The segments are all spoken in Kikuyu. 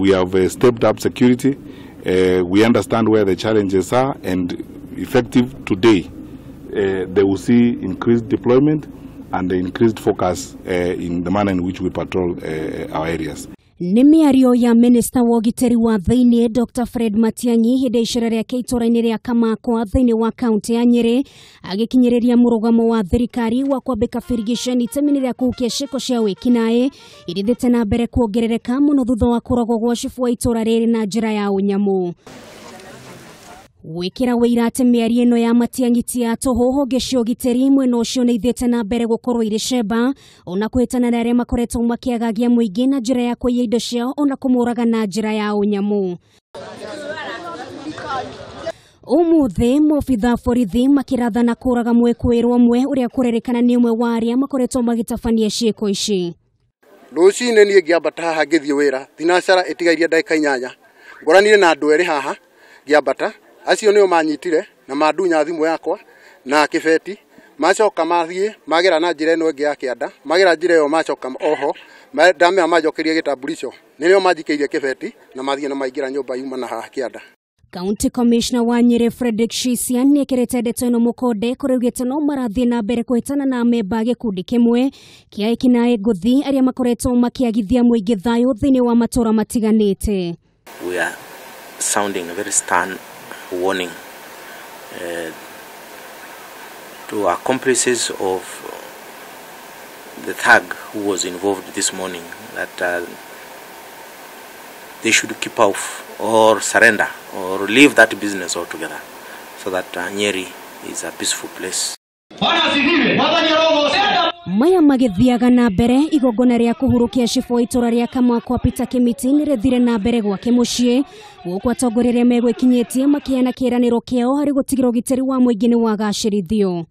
We have stepped up security. We understand where the challenges are, and effective today, they will see increased deployment and increased focus in the manner in which we patrol our areas. Nĩ mĩario ya minista wa ũgitĩri wa thĩinĩ Dr. Fred Matiang'i hĩndĩ icera rĩake itũra-inĩ rĩa Kamakwa thĩinĩ wa kaunti ya Nyĩrĩ agĩkinyĩrĩria mũrũgamo wa thirikari wa kwambĩka birigiceni itemi-inĩ rĩa kũhukia ciĩko cia wĩkinaĩ iria na mbere kuongerereka mũno thutha wa kũragwo gwa cibũ wa itũra rĩrĩ na njĩra ya ũnyamũ. Gwĩkĩra wĩira atĩ mĩario ĩno ya Matiang'i ti ya tũhũ, honge cia ũgitĩri mwena ũcio nĩ ithiĩte na mbere gũkorwo irĩ cemba ona kũhĩtana na arĩa makoretwo makĩagagia mũingĩ na njĩra ya kũiya indo ciao ona kũmũraga na njĩra ya ũnyamũ. Ũmũthĩ maobitha borithi makĩrathana kũraga mwĩkũĩrwo ũmwe ũrĩa kũrerĩkana nĩ ũmwe wa arĩa makoretwo magĩtabania ciĩko ici. Rũcinĩ niĩ ngĩambata haha ngĩthiĩ wĩra thinacara ĩtigairie ndagĩka 8 ngoranire na andũ erĩ haha ngĩambata acio nĩo manyitire na mandunya thimũ yakwa na kĩbeti macoka mathiĩ magera na njĩra ĩno ĩngĩ ya kĩanda magera njĩra ĩyo macoka oho ndamera manjokerie gĩtambulico nĩrĩo manjikĩirie kĩbeti na mathiĩ na maingĩra nyũmba yuma na haha kĩanda. County Commissioner wa Nyĩrĩ Frederick Shisian nĩekĩrĩte ndeto ĩno mũkonde kũrĩa augĩte no marathiĩ na mbere kũhĩtana na amemba a gĩkundi kĩmwe kĩa ekinaĩ ngũthi arĩa makoretwo makĩagithia mũingĩ thayũ thĩinĩ wa matũra matiganĩte. We are sounding a very stern warning to accomplices of the thug who was involved this morning that they should keep off or surrender or leave that business altogether so that Nyeri is a peaceful place. Maya magĩthiaga na mbere igongona rĩa kũhurukia cibũ wa itũra rĩa Kamakwa Peter Kĩmiti nĩrĩthire na mbere gwake mũciĩ gũkũ atongoria arĩa megwĩkinyĩtie makĩheana kĩĩranĩro kĩao harĩ gũtigĩra ũgitĩri wa mũingĩ nĩ wagacĩrithio.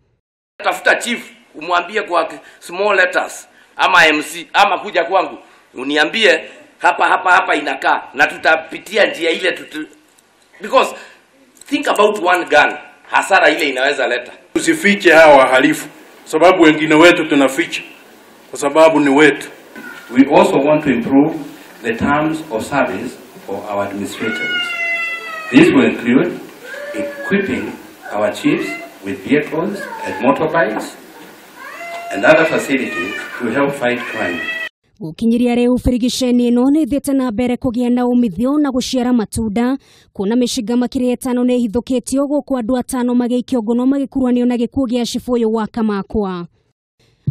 Tafuta chief umwambie kwa small letters ama MC ama kuja kwangu uniambie hapa hapa hapa inakaa na tutapitia njia ile because think about one gun hasara ile inaweza leta. Usifiche hawa wahalifu sababu wengine wetu tunaficha kwa sababu ni wetu. We also want to improve the terms of service for our administrators. This will include equipping our chiefs with vehicles and motorbikes and other facilities to help fight crime. Gũkinyĩria rĩu birigiceni ĩno nĩ ĩthiĩte na mbere kũgĩa na umithio na gũciara matunda kuona mĩcinga makĩria 5 nĩ ĩhithũkĩtio gũkũ andũ 5 magĩikio ngono magĩkuruhanio na gĩkuũ gĩa cibũ ũyũ wa Kamakwa.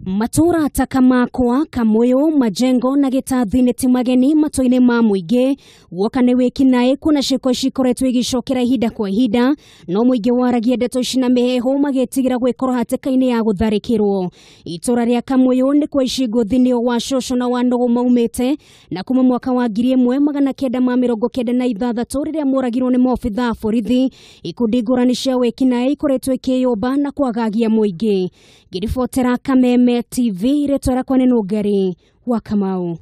Matũra ta Kamakwa, Kamũyũ, Majengo na Gĩtathi nĩ ti mageni matũ-inĩ ma mũingĩ guoka nĩ wĩkinaĩ kuona ciĩko ici ikoretwo igĩcokera ihinda kwa ihinda no mũingĩ waragia ndeto ici na mĩheehũ magĩtigĩra gwĩkorwo hatĩka-inĩ ya gũtharĩkĩrwo. Itũra rĩa Kamũyũ nĩ kwa ici ngũthi nĩo wa cũcũ na wa nũgũ maumĩte na kuma mwaka wa 1996 rĩrĩa moragirwo nĩ maobitha a borithi ikundi ngũrani cia wĩkinaĩ ikoretwo ikĩyũmba na kwagagia mũingĩ. Ngĩribotera Kameme TV, rĩtwa rĩakwa nĩ Nũngari wa Kamau.